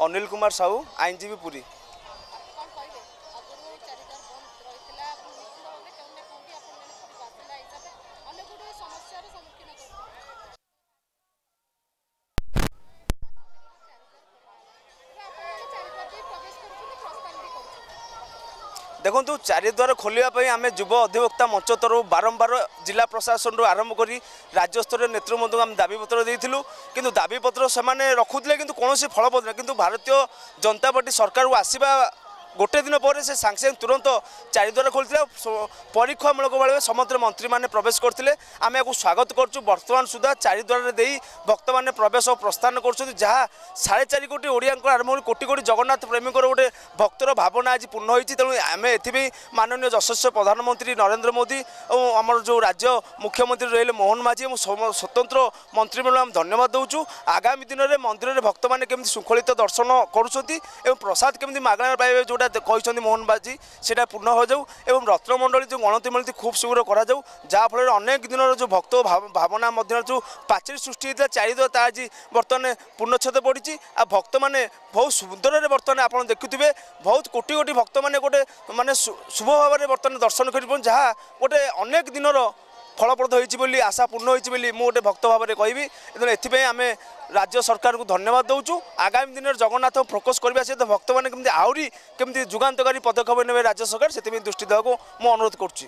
ଅନିଲ କୁମାର ସାହୁ, ଆଇନଜୀବୀ, ପୁରୀ। କ'ଣ କହିବେ? ଆଗରୁ ଚାରିଦ୍ୱାର ବନ୍ଦ ରହିଥିଲା, ନିଶ୍ଚିତ ଭାବରେ କେଉଁ ନା କେଉଁଠି ଆପଣ ଜଣେ ପୁରୀ ବାସିନ୍ଦା ହିସାବରେ ଅନେକ ଗୁଡ଼ିଏ ସମସ୍ୟାର ସମ୍ମୁଖୀନ କରୁଥିଲେ। ଏବେ ଆପଣମାନେ ଚାରିଦ୍ୱାର ଦେଇ ପ୍ରବେଶ କରୁଛନ୍ତି, ପ୍ରସ୍ଥାନ ବି କରୁଛନ୍ତି। ଦେଖନ୍ତୁ, ଚାରିଦ୍ୱାର ଖୋଲିବା ପାଇଁ ଆମେ ଯୁବ ଅଧିବକ୍ତା ମଞ୍ଚ ତରଫରୁ ବାରମ୍ବାର ଜିଲ୍ଲା ପ୍ରଶାସନରୁ ଆରମ୍ଭ କରି ରାଜ୍ୟସ୍ତରୀୟ ନେତୃବୃନ୍ଦଙ୍କୁ ଆମେ ଦାବିପତ୍ର ଦେଇଥିଲୁ। କିନ୍ତୁ ଦାବିପତ୍ର ସେମାନେ ରଖୁଥିଲେ, କିନ୍ତୁ କୌଣସି ଫଳପ୍ରଦ ନାହିଁ। କିନ୍ତୁ ଭାରତୀୟ ଜନତା ପାର୍ଟି ସରକାରକୁ ଆସିବା ଗୋଟେ ଦିନ ପରେ ସେ ସାଙ୍ଗେ ସାଙ୍ଗେ ତୁରନ୍ତ ଚାରିଦ୍ୱାର ଖୋଲିଥିଲା। ପରୀକ୍ଷାମୂଳକ ଭାବେ ସମସ୍ତ ମନ୍ତ୍ରୀମାନେ ପ୍ରବେଶ କରିଥିଲେ। ଆମେ ଏହାକୁ ସ୍ୱାଗତ କରୁଛୁ। ବର୍ତ୍ତମାନ ସୁଦ୍ଧା ଚାରିଦ୍ୱାରରେ ଦେଇ ଭକ୍ତମାନେ ପ୍ରବେଶ ଓ ପ୍ରସ୍ଥାନ କରୁଛନ୍ତି, ଯାହା 4.5 କୋଟି ଓଡ଼ିଆଙ୍କ ଆରମ୍ଭ କରି କୋଟି କୋଟି ଜଗନ୍ନାଥ ପ୍ରେମୀଙ୍କର ଗୋଟେ ଭକ୍ତର ଭାବନା ଆଜି ପୂର୍ଣ୍ଣ ହୋଇଛି। ତେଣୁ ଆମେ ଏଥିପାଇଁ ମାନନୀୟ ଯଶସ୍ୱୀ ପ୍ରଧାନମନ୍ତ୍ରୀ ନରେନ୍ଦ୍ର ମୋଦି ଏବଂ ଆମର ଯେଉଁ ରାଜ୍ୟ ମୁଖ୍ୟମନ୍ତ୍ରୀ ରହିଲେ ମୋହନ ମାଝୀ ଏବଂ ସ୍ୱତନ୍ତ୍ର ମନ୍ତ୍ରୀମଣ୍ଡଳ, ଆମେ ଧନ୍ୟବାଦ ଦେଉଛୁ। ଆଗାମୀ ଦିନରେ ମନ୍ଦିରରେ ଭକ୍ତମାନେ କେମିତି ଶୃଙ୍ଖଳିତ ଦର୍ଶନ କରୁଛନ୍ତି ଏବଂ ପ୍ରସାଦ କେମିତି ମାଗଣାରେ ପାଇବେ, ଯେଉଁଟା କହିଛନ୍ତି ମୋହନ ମାଝୀ, ସେଇଟା ପୂର୍ଣ୍ଣ ହୋଇଯାଉ ଏବଂ ରତ୍ନମଣ୍ଡଳୀ ଯେଉଁ ଗଣତି ମଣତି ଖୁବ୍ ଶୀଘ୍ର କରାଯାଉ, ଯାହାଫଳରେ ଅନେକ ଦିନର ଯେଉଁ ଭକ୍ତ ଭାବନା ମଧ୍ୟରେ ଯେଉଁ ପାଚେରୀ ସୃଷ୍ଟି ହେଇଥିଲା ଚାରିଦ୍ୱାର, ତା ଆଜି ବର୍ତ୍ତମାନ ପୂର୍ଣ୍ଣଚ୍ଛେଦ ପଡ଼ିଛି। ଆଉ ଭକ୍ତମାନେ ବହୁତ ସୁନ୍ଦରରେ ବର୍ତ୍ତମାନ ଆପଣ ଦେଖୁଥିବେ, ବହୁତ କୋଟି କୋଟି ଭକ୍ତମାନେ ଗୋଟେ ମାନେ ଶୁଭ ଭାବରେ ବର୍ତ୍ତମାନ ଦର୍ଶନ କରିପାରୁଛନ୍ତି, ଯାହା ଗୋଟେ ଅନେକ ଦିନର ଫଳପ୍ରଦ ହୋଇଛି ବୋଲି ଆଶା ପୂର୍ଣ୍ଣ ହୋଇଛି ବୋଲି ମୁଁ ଗୋଟେ ଭକ୍ତ ଭାବରେ କହିବି। ତେଣୁ ଏଥିପାଇଁ ଆମେ ରାଜ୍ୟ ସରକାରଙ୍କୁ ଧନ୍ୟବାଦ ଦେଉଛୁ। ଆଗାମୀ ଦିନରେ ଜଗନ୍ନାଥ ଫୋକସ୍ କରିବା ସହିତ ଭକ୍ତମାନେ କେମିତି ଆହୁରି କେମିତି ଯୁଗାନ୍ତକାରୀ ପଦକ୍ଷେପ ନେବେ ରାଜ୍ୟ ସରକାର, ସେଥିପାଇଁ ଦୃଷ୍ଟି ଦେବାକୁ ମୁଁ ଅନୁରୋଧ କରୁଛି।